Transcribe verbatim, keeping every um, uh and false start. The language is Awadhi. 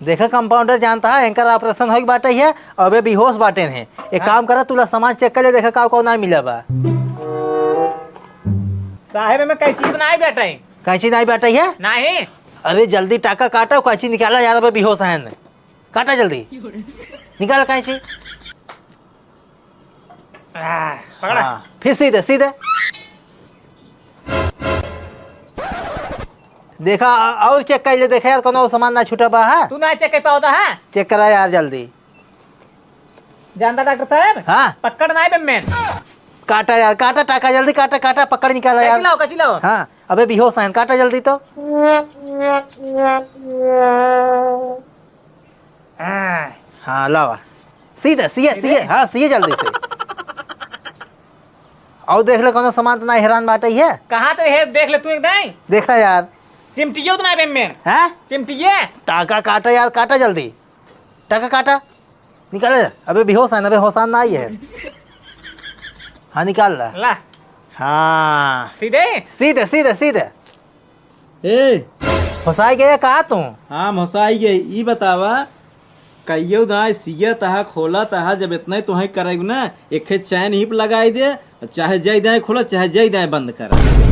देखा कंपाउंडर, जानता है एनकर ऑपरेशन होइक बाटे है, अबे बेहोश बाटेन है। एक हाँ। काम करा, तुला सामान चेक कर ले, देखा का का ना मिला बा। साहेब, एमे कैंची तो नाई बाटे। कैंची नाई बाटे है? नाई। अरे जल्दी टाका काटा, कैंची निकाला यार, अबे बेहोश है। काटा जल्दी, निकाल कैंची। आ, पकड़ा। हाँ, फिर सीधे, सीधे। देखा, और चेक कर ले, देखा यार, कौनो सामान ना छूटा बा, हाँ? तू ना चेक कर पावता है? चेक करा यार जल्दी। जानता डॉक्टर साहब? हाँ। पकड़ ना है बे में। काटा यार, काटा, टाका जल्दी काटा, काटा, पकड़ निकाला कैसी यार। लाओ, कैसी लाओ? हाँ, अबे बेहोश है, काटा जल्दी तो। हाँ। हाँ, लावा। सीधे, सीधे, सीधे? सीधे, हाँ, सीधे जल्दी से। और देख ले, कौनो सामान तो ना हैरान बाटे है। कहाँ तो है, देख ले तू एक दाई। देखा यार। चिमटियो तो ना बे में। हैं? चिमटिये। टाका काटा यार, काटा जल्दी। टाका काटा। निकाले। अबे बेहोश है ना, अबे होशान ना आई है। हाँ, निकाल ला। ला। हाँ। सीधे? सीधे, सीधे, सीधे। ए। होसाई गए का तू? हाँ, होसाई गए। ई बतावा, कहियो दाएं सियत हा, खोलत हा, जब इतना ही तोहे करेब ना, एक चैन हिप लगाई दे, चाहे जय दाएं खोला, चाहे जय दाएं बंद कर।